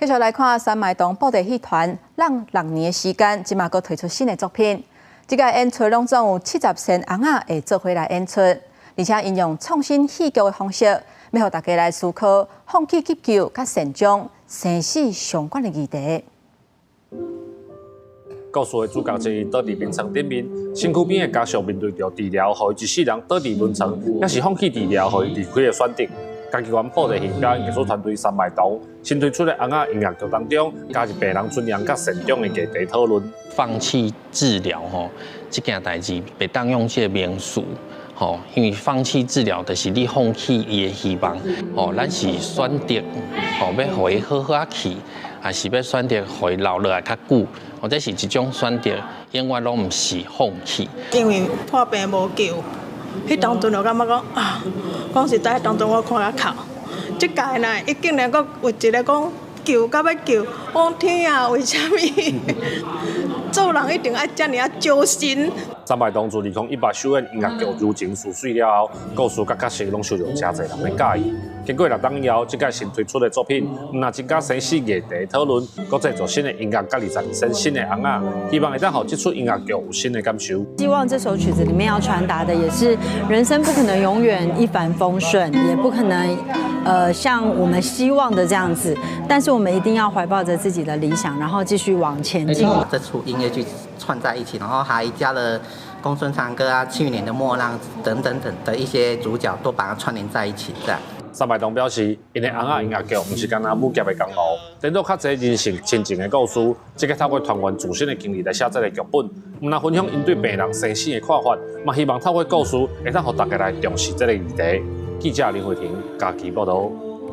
繼續來看山麥堂布袋戲團，隔6年的時間，這馬閣推出新的作品。這個演出攏總有70身尪仔會做伙來演出，而且𪜶用創新戲劇的方式，欲予大家來思考放棄急救佮善終、生死相關的議題。故事的主角之一倒佇眠床頂面，身軀邊的家屬面對著治療，予伊一世人倒佇眠床，抑是放棄治療，予伊離開的選擇。嘉義縣布袋戲表演藝術團隊山麥堂新推出的尪仔音樂劇當中，加入病人尊嚴佮善終的議題討論。放棄治療吼，這件代誌袂當用這個名詞吼，因為放棄治療就是你放棄伊的希望吼，咱是選擇吼，欲予伊好好仔去，還是欲選擇予伊留落來較久，或者是一種選擇，永遠攏毋是放棄。因為破病無救，彼當陣就感覺講啊，講實在，當陣我看甲哭。這屆呢，伊竟然閣有一个講救佮欲救，我講天啊，為啥物？做人一定愛遮爾仔揪心。山麥堂自2018首演音樂劇《柔情似水》了後，故事佮角色攏受著誠濟人的佮意。經過6冬以後，這屆新推出的作品，毋但增加生死議題討論，閣製作新的音樂，佮22身新的尪仔，希望會當予這齣音樂劇有新的感受。希望這首曲子裡面要傳達的，也是人生不可能永遠一帆風順，也不可能，像我們希望的這樣子，但是我們一定要懷抱着自己的理想，然後繼續往前進。這齣音樂劇串在一起，然後還加了公孫長歌啊、去年的末浪等等等的一些主角，都把它串聯在一起，這樣。山麥堂表示，𪜶的尪仔音樂劇毋是干焦武俠的江湖，顛倒較濟人性親情的故事。這個透過團員自身的經歷來寫這个劇本，毋但分享𪜶對病人生死的看法，嘛希望透過故事會當予大家來重視這个議題。記者林慧婷嘉義報導。